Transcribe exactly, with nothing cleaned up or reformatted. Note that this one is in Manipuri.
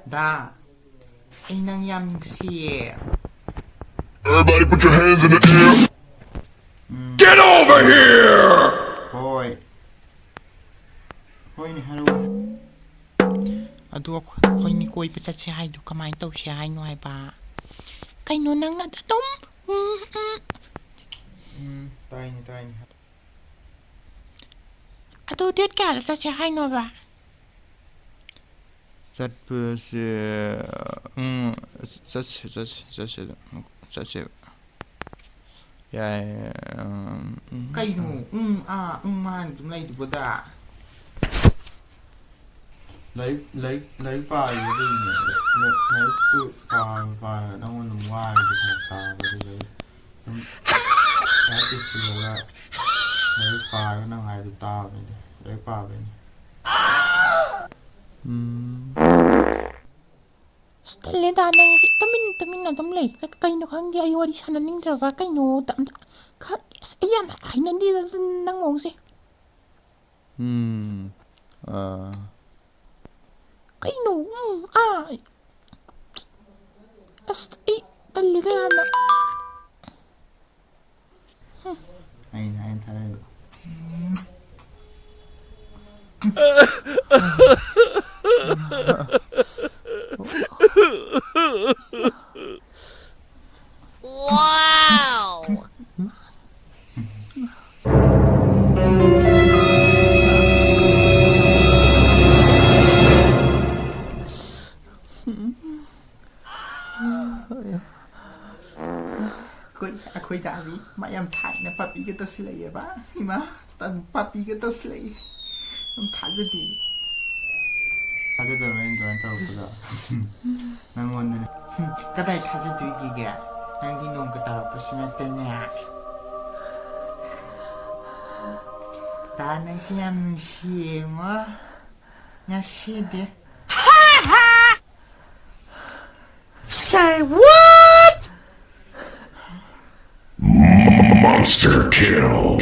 ꯗꯥ, ꯑꯩ ꯅꯪ ꯌꯥꯝ ꯅꯨꯡꯁꯤꯌꯦ. Everybody put your hands in the air. Um, Get over here! ꯍꯣꯏ. ꯍꯣꯏꯅꯦ, ꯍꯥꯏꯔꯛꯑꯣ. ꯑꯗꯨ ꯑꯩꯈꯣꯏ, ꯑꯩꯈꯣꯏꯅꯤ ꯀꯣꯏꯕ ꯆꯠꯁꯦ ꯍꯥꯏꯗꯨ ꯀꯃꯥꯏꯅ ꯇꯧꯁꯦ ꯍꯥꯏꯅꯣ ꯍꯥꯏꯕ? ꯀꯩꯅꯣ ꯅꯪꯅ ꯑꯗꯨꯝ, ꯎꯝ, ꯎꯝ. ꯎꯝ, ꯇꯥꯏꯅꯦ, ꯇꯥꯏꯅꯦ꯫ ꯑꯗꯨ date ꯀꯌꯥꯗ ꯆꯠꯁꯦ ꯍꯥꯏꯅꯣꯕ? ꯆꯠꯄꯁꯦ, ꯎꯝ, ꯆꯠꯁꯦ, ꯆꯠꯁꯦ, ꯆꯠꯁꯦ, ꯆꯠꯁꯦ꯫ ꯌꯥꯏ꯫ ꯎꯝ, ꯎꯝ, ꯀꯩꯅꯣ? ꯎꯝ꯫ ꯎꯝ, ꯑꯥ, ꯎꯝ, ꯃꯥꯅ ꯑꯗꯨꯝ ꯂꯩꯗꯨꯕꯗ꯫ ꯂꯥꯏꯔꯤꯛ, ꯂꯥꯏꯔꯤꯛ, ꯂꯥꯏꯔꯤꯛ ꯄꯥꯔꯤꯕ ꯑꯗꯨꯒꯤꯅꯦ꯫ ꯂꯥꯏꯔꯤꯛ, ꯂꯥꯏꯔꯤꯛꯇꯨ ꯄꯥꯔ, ꯄꯥꯔꯒ ꯅꯪꯉꯣꯟꯗ ꯑꯃꯨꯛ ꯋꯥꯔꯗꯤ ꯐꯔꯛ ꯇꯥꯕ ꯑꯗꯨꯒꯤ ꯑꯩ ꯁꯨꯝ ꯂꯥꯏꯔꯤꯛ ꯏꯁꯤꯜꯂꯒ ꯂꯥꯏꯔꯤꯛ ꯄꯥꯔꯒ ꯅꯪ ꯍꯥꯏꯗꯨ ꯇꯥꯕꯅꯤꯗ꯫ ꯂꯥꯏꯔꯤꯛ ꯄꯥꯕꯩꯅꯤ꯫ ꯎꯝ꯫ ꯑꯁ, ꯇꯜꯂꯦꯗ, ꯅꯪꯁꯦ ꯇꯨꯃꯤꯟ ꯇꯨꯃꯤꯟꯅ ꯑꯗꯨꯝ ꯂꯩ꯫ ꯀ-, ꯀꯩꯅꯣ ꯈꯪꯗꯦ, ꯑꯩ ꯋꯥꯔꯤ ꯁꯥꯟꯅꯅꯤꯡꯗ꯭ꯔꯕ ꯀꯩꯅꯣ? ꯇ-, ꯑꯝꯇ-, ꯈ-, ꯑꯁ, ꯑꯩ ꯌꯥꯝ ꯍꯩꯅꯗꯦꯗ ꯅꯪ ꯃꯑꯣꯡꯁꯦ꯫ ꯎꯝ꯫ ꯑꯥ꯫ ꯀꯩꯅꯣ? ꯎꯝ, ꯑꯥ꯫ ꯑꯁ, ꯑꯩ ꯇꯜꯂꯤꯗ ꯌꯥꯝꯅ꯫ ꯑꯩꯅ, ꯑꯩꯅ ꯊꯥꯔꯛꯏꯕ꯫ Wow! ꯑꯩꯈꯣꯏ, ꯑꯩꯈꯣꯏ ꯗꯥꯗꯤ ꯃꯥ ꯌꯥꯝ ꯊꯥꯏꯅ ꯄꯥꯄꯤꯒ ꯇꯧꯁꯤꯜꯂꯛꯑꯦꯕ꯫ ꯏꯃꯥ, ꯇꯟ-, ꯄꯥꯄꯤꯒ ꯇꯧꯁꯤꯜꯂꯛꯑꯦ꯫ ꯌꯥꯝ ꯊꯥꯖꯗꯦ꯫ ꯊꯥꯖꯗꯕ ꯑꯩꯅ ꯑꯗꯨꯃꯥꯏꯅ ꯇꯧꯔꯛꯄꯗꯣ꯫ ꯅꯪꯉꯣꯟꯗꯅꯦ꯫ ꯍꯨꯝ, ꯀꯗꯥꯏ ꯊꯥꯖꯗꯣꯏꯒꯤꯒꯦ? ꯅꯪꯗꯤ ꯅꯣꯡꯒ ꯇꯥꯔꯛꯄꯁꯨ ꯅꯠꯇꯅꯦ꯫ ꯗꯥ, ꯅꯪꯁꯤ ꯌꯥꯝ ꯅꯨꯡꯁꯤꯌꯦ, ꯏꯃꯥ꯫ ꯉꯁꯤꯗꯤ꯫ Say what? Monster kill.